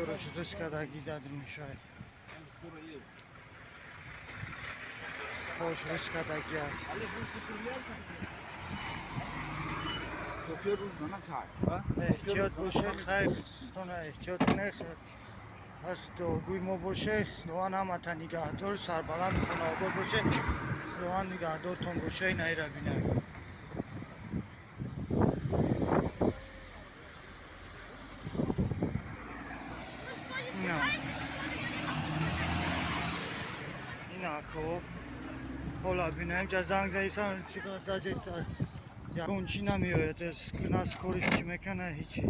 Мотораш рӯз кардаги дар дуруншай. Скоро едет. Пош рӯз кардагия. Олег, может, ты приляжешь? Шофер рӯз накард. Эҳтиёт боше, хайр, худтона эҳтиёт кунед. Пас дуогӯи мо боше. Худованд ҳамата нигаҳдор, сарбаланд, хонаобод боше. Худованд нигаҳдортон боше. Наира бинак. Вы что, не На. издеваетесь, что ли? Ина ко ҳола бинаем, ҷа занг заисан, даже ягон чӣ намеояд, на скориш чӣ мекана, ҳичи.